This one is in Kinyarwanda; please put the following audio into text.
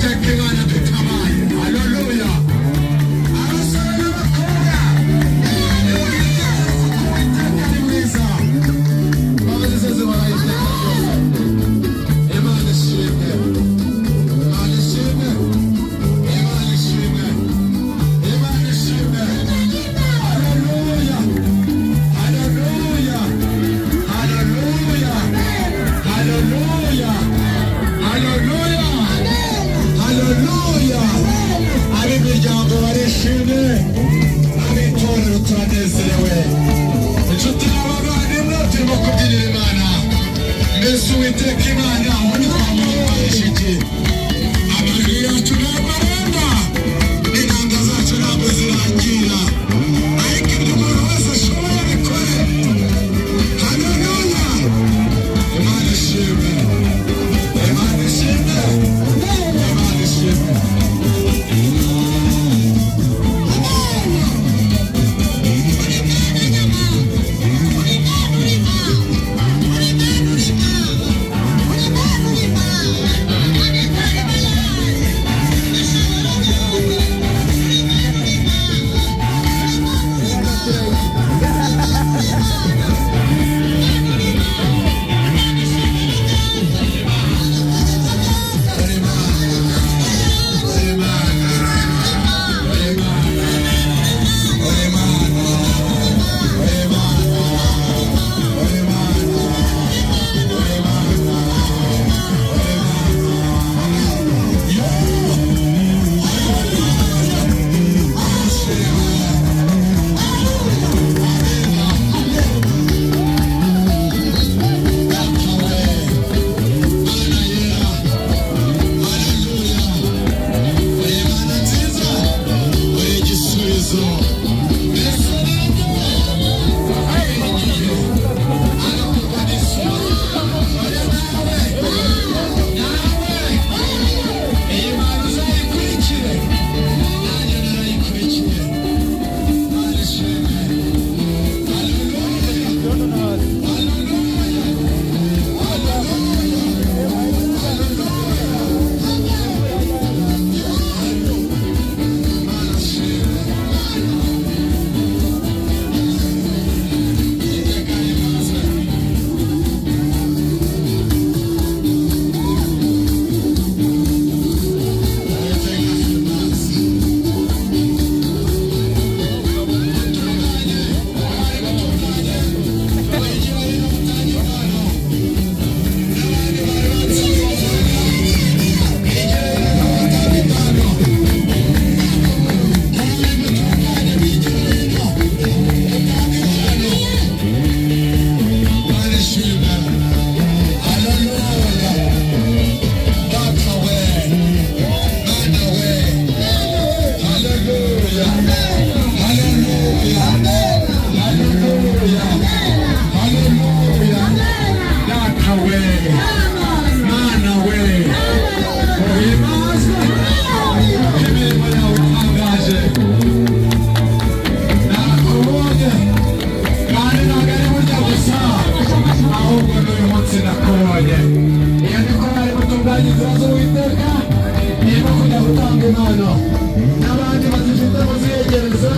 Uwiteka Imana dutabaye. Haleluya! Abasore n'abakobwa, nimwitegereze uko Uwiteka ari mwiza. Imbabazi ze zihoraho iteka ryose. Imana ishimwe, Imana ishimwe, Imana ishimwe, Imana ishimwe. Haleluya, haleluya, haleluya, haleluya, haleluya, haleluya! Ab'imiryango barishimye, ab'itorero turanezerewe, inshuti n'abavandimwe, turimo kubyinira Imana. Mbese Uwiteka Imana ubundi twamuhimbarisha iki? Amajwi yacu ntabwo arenda, n'inanga zacu ntabwo zirangira, ariko ibyo umuntu wese ashoboye abikore. Haleluya! Imana ishimwe, Imana ishimwe, Imana ishimwe. Iyi mpano uzayikurikire, nanjye narayikurikiye. Imana ishimwe. Haleluya, haleluya, haleluya, haleluya! Imana ishimwe. Iteka rimaze. Iteka rimaze. Mutunganye, abari batunganye, mwigira hino mutange impano. N'abandi bari batsinze amafaranga, mwigire hino nabo batange impano. Abari mutunganye, mwigire hino mutange impano. Imana ishimwe. Haleluya! Data we, Mana we, haleluya, haleluya, haleluya, haleluya! Data we, Mana we, uhimbazwe, imirimo yawe itangaje. Nakubonye, kandi ntabwo ari burya gusa, ahubwo n'uyu munsi nakubonye. Iyo niko bari gutunganya inzira z'Uwiteka, irimo kujya gutanga impano, n'abandi bazifite muziyegereze.